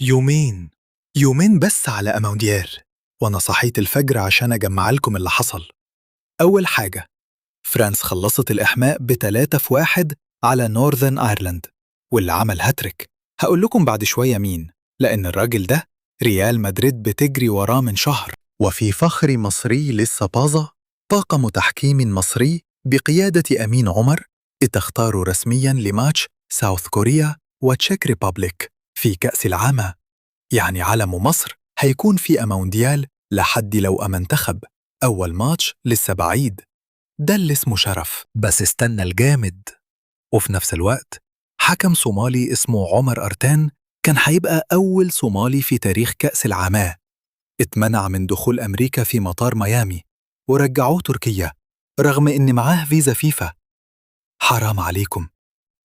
يومين، يومين بس على أمونديال، وأنا صحيت الفجر عشان أجمع لكم اللي حصل. أول حاجة، فرانس خلصت الإحماء ب3-1 على نورذن أيرلاند، واللي عمل هاتريك هقول لكم بعد شوية مين، لأن الراجل ده ريال مدريد بتجري وراه من شهر. وفي فخر مصري لسه باظة، طاقم تحكيم مصري بقيادة أمين عمر اتختاروا رسميا لماتش ساوث كوريا وتشيك ريبابليك في كأس العالم. يعني علم مصر هيكون في أمونديال لحد لو أمنتخب أول ماتش لسه بعيد. ده اللي اسمه شرف. بس استنى الجامد. وفي نفس الوقت حكم صومالي اسمه عمر أرتان كان هيبقى أول صومالي في تاريخ كأس العالم، اتمنع من دخول أمريكا في مطار ميامي ورجعوه تركيا رغم إن معاه فيزا فيفا. حرام عليكم.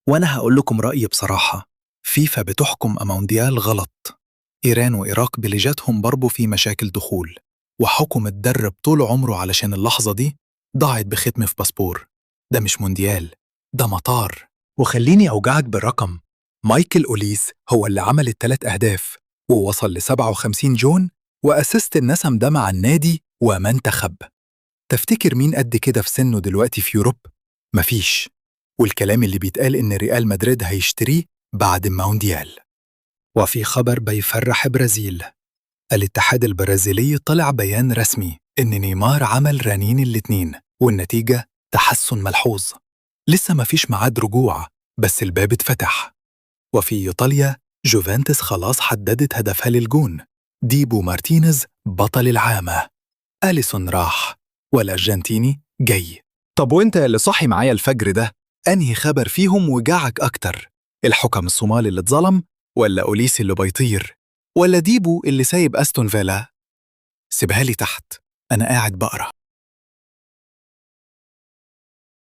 وأنا هقول لكم رأيي بصراحة، فيفا بتحكم أمونديال غلط. إيران وإيراق بلجاتهم برضو في مشاكل دخول، وحكم اتدرب طول عمره علشان اللحظة دي ضاعت بختم في باسبور. ده مش مونديال، ده مطار. وخليني أوجعك بالرقم، مايكل أوليس هو اللي عمل ال3 أهداف ووصل ل 57 جون و assist النسم ده مع النادي ومنتخب. تفتكر مين قد كده في سنه دلوقتي في Europe؟ مفيش. والكلام اللي بيتقال إن ريال مدريد هيشتريه بعد المونديال. وفي خبر بيفرح برازيل، الاتحاد البرازيلي طلع بيان رسمي إن نيمار عمل رنين الاتنين والنتيجة تحسن ملحوظ. لسه مفيش ميعاد رجوع، بس الباب اتفتح. وفي إيطاليا جوفنتوس خلاص حددت هدفها للجون، ديبو مارتينيز بطل العام. أليسون راح والأرجنتيني جاي. طب وانت اللي صاحي معايا الفجر ده، أنهي خبر فيهم وجعك أكتر؟ الحكم الصومالي اللي اتظلم، ولا أوليسي اللي بيطير، ولا ديبو اللي سايب أستون فيلا؟ سيبها لي تحت، أنا قاعد بقرأ.